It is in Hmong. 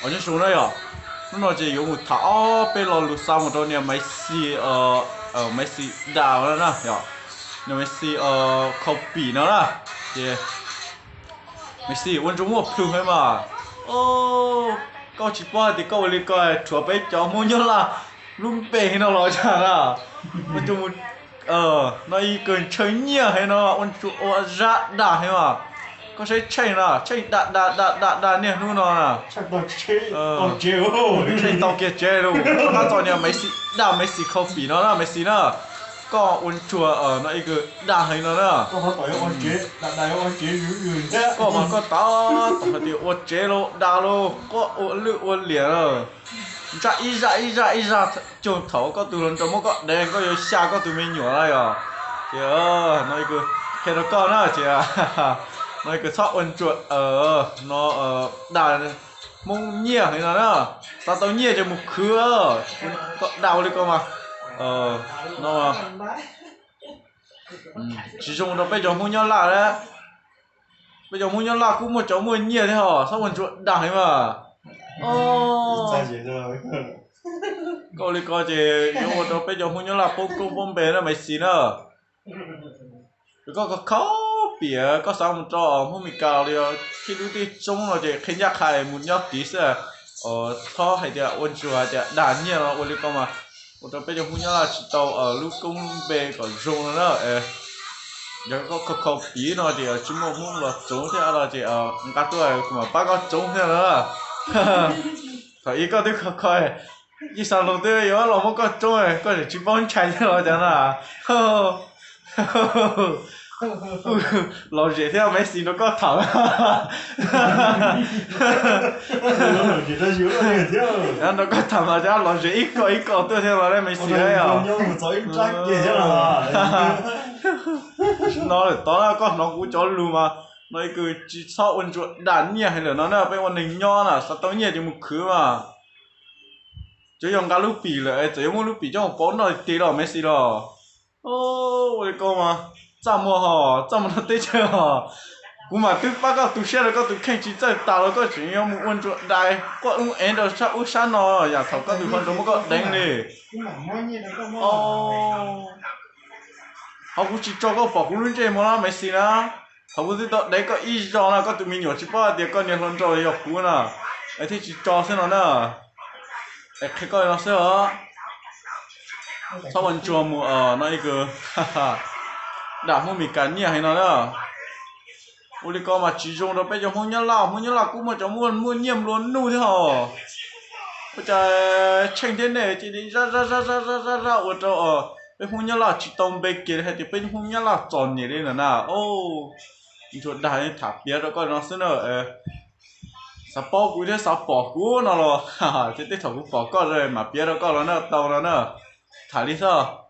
Os, nyob zoo na yom, hnub no ces yuav mus tham ob peb lo lus xa mus rau niag Maiv Xis, Maiv Xis dag na yom, niag Maiv Xis Khau Pim no na. Ces Maiv Xis ua ntsuag muaj plhws heev mas, koj tsis paub hais tias koj ua li ko rhuav peb cov Hmoob Nyab Laj lub npe no los cas na. Ua ntsuag mus, no ib kawg ntshaw nyiaj heev no, ua ntsuag ua zaj dag heev mas. Koj saib Tsheej na, Tsheej dag dag dag dag dag niaj hnub no na. Tsheej tau kiag tsev lauj, koj qab txog niag Maiv Xis dag, Maiv Xis Khau Pim no na, Maiv Xis na. Koj ua ntsuag no ib kawg dag heev no na. Koj mas koj tab tom hais tias ua tsev lauj, dag lauj, quaj ua lwj ua liam lawm. Ntsaj ib zaj ib zaj ib zaj, cuag thaum koj tus hluas nraug muab koj deev koj yuav xya koj tus me nyuam na yom. Ces no ib kawg qhia rau koj na ces no ib kawg txhob ua ntsuag no dag Hmoob nyiaj heev no na. Xav tau nyiaj ces mus khwv, koj dag ua li ko mas no tsis zoo rau peb cov Hmoob Nyab Laj na. Peb cov Hmoob Nyab Laj kuj muaj cov muaj nyiaj thiab hos, txhob ua ntsuag dag heev mas. Koj ua li ko ces yuav ua rau peb cov Hmoob Nyab Laj poob koob poob npe na Maiv Xis na. Koj khaub khaub piam koj xav mus rau Hmoob Mes Kas los yog thib lub teb choob no ces qhia ncaj qha mus nyob tid xwb. Txhob hais tias ua ntsuag hais tias dag nyiaj no ua li ko mas ua rau peb cov Hmoob Nyab Laj tsis tau lub koob lub npe kom zoo no na. Yog koj khaub khaub piam no ces tsis muaj Hmoob los tsoov thiab los ces nqa tuaj kuv mam pab koj tsoov thiab no. Thaum ub koj twb kho kho, Yij Xas Loos twb yuav los muab koj tsoob, koj tseem tsis paub ntshai thiab los cas na. Lom zem thiab, Maiv Xis nrog koj tham. Nrog koj tham mas lom zem ib ko ib ko tuaj thiab los ne Maiv Xis na yom. No lawm tod na, koj hnov kuv cov lus mas no ib kws tsis txhob ua ntsuag dag nyiaj heev lawm no na, peb ua neeg nyob na xav tau nyiaj ces mus khwv mas. Tsuas yog nqa lub pim lawm, txawm yuav muab lub pim coj mus pauv noj tig los Maiv Xis los. Ua li ko mas txaj muag hos, txaj muag nrog teb chaws hos. Kuv mas twb pab koj tu siab rau koj tus kheej tsis txawj tas los koj tseem yuav mus ua ntsuag dai quaj ub ev rau sab ub sab no yam thaum koj tus hluas nraug muab koj deev li. Ho kuv tsis tso koj pom kuv lub ntsej muag na Maiv Xis na. Thaum kuv twb tau deev koj ib zaug no koj tus me nyuam tsis paub hais tias koj niag hluas nraug yog kuv na, es thiaj tsis tso xwb no na. Es qhia koj no xwb os, txhob ua ntsuag mus no ib kws dam Hmoob Mes Kas nyiaj heev no na. Ua li ko mas tsis zoo rau peb cov Hmoob Nyab Laj, Hmoob Nyab Laj kuj muaj cov muaj nyiaj nplua nuj thiab hos. Ua cas Tsheej thiab nej cia li zaj zaj zaj zaj zaj zaj ua rau peb Hmoob Nyab Laj tsis tau npe kiag li hais tias peb Hmoob Nyab Laj txom nyem li na na. Ntsuag dag tham piav rau koj no xwb na. Xav paub kuv thiab xav pom kuv no los ces tej thaum kuv pom koj mam piav rau koj los na, tau no na. Tham li xwb.